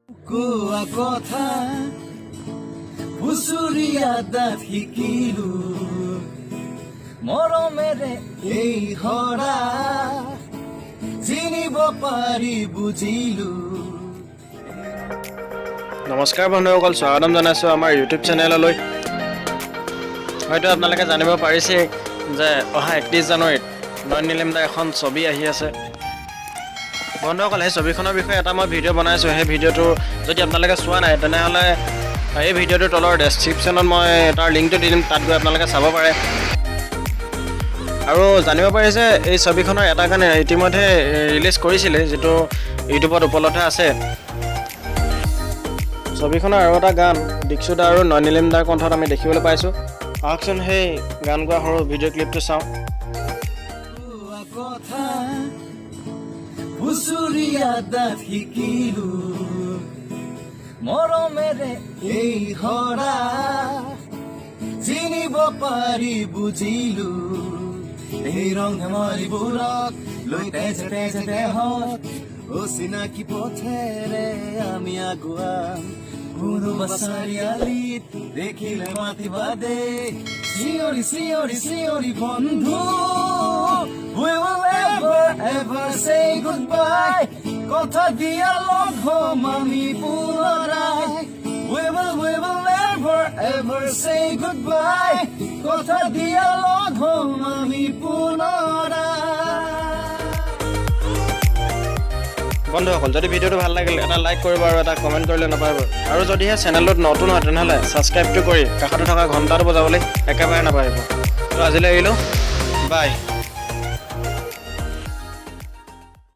কোৱা কথা হুচুৰীয়া দাঁত শিকিলো, মৰমেৰে এই সৰা জিনিব পাৰি বুজিলো। নমস্কাৰ বন্ধুসকল, স্বাগতম জনাইছোঁ আমাৰ ইউটিউব চেনেললৈ। হয়তো আপোনালোকে জানিব পাৰিছেই যে অহা 31 জানুৱাৰীত নয়ন নীলিম দাৰ এখন ছবি আহি আছে। বন্ধুসকল, সেই ছবিখনৰ বিষয়ে এটা মই ভিডিঅ' বনাইছোঁ। সেই ভিডিঅ'টো যদি আপোনালোকে চোৱা নাই, তেনেহ'লে এই ভিডিঅ'টোৰ তলৰ ডেছক্ৰিপশ্যনত মই তাৰ লিংকটো দি দিম, তাত গৈ আপোনালোকে চাব পাৰে। আৰু জানিব পাৰিছে, এই ছবিখনৰ এটা গান ইতিমধ্যে ৰিলিজ কৰিছিলে, যিটো ইউটিউবত উপলব্ধ আছে। ছবিখনৰ আৰু এটা গান দীক্ষু দা আৰু নয়ন দাৰ কণ্ঠত আমি দেখিবলৈ পাইছোঁ। আহকচোন, সেই গান গোৱা সৰু ভিডিঅ' ক্লিপটো চাওঁ। কোৱা কথা হুচুৰীয়া দাঁত শিকিলো, মৰমেৰে এই সৰা জিনিব পাৰি বুজিলো। এই ৰং ধেমালিবোৰক লৈ তেজে তেজে দেহত অচিনাকি পথেৰে আমি আগুৱাম। কোনোবা চাৰিআলিত দেখিলে মাতিবা দেই চিঞৰি চিঞৰি চিঞৰি, বন্ধু। We will never ever say goodbye. কথা দিয়া, লগ হ'ম আমি পুনৰাই। We will never ever say goodbye. কথা দিয়া, লগ হ'ম আমি পুনৰাই। বন্ধুসকল, যদি ভিডিঅ'টো ভাল লাগিল, এটা লাইক কৰিব আৰু এটা কমেণ্ট কৰিবলৈ নাপাহৰিব। আৰু যদিহে চেনেলটোত নতুন হয়, তেনেহ'লে ছাবস্ক্ৰাইবটো কৰি কাষতে থকা ঘণ্টাটো বজাবলৈ একেবাৰে নাপাহৰিব। তো আজিলৈ এৰিলোঁ, বাই।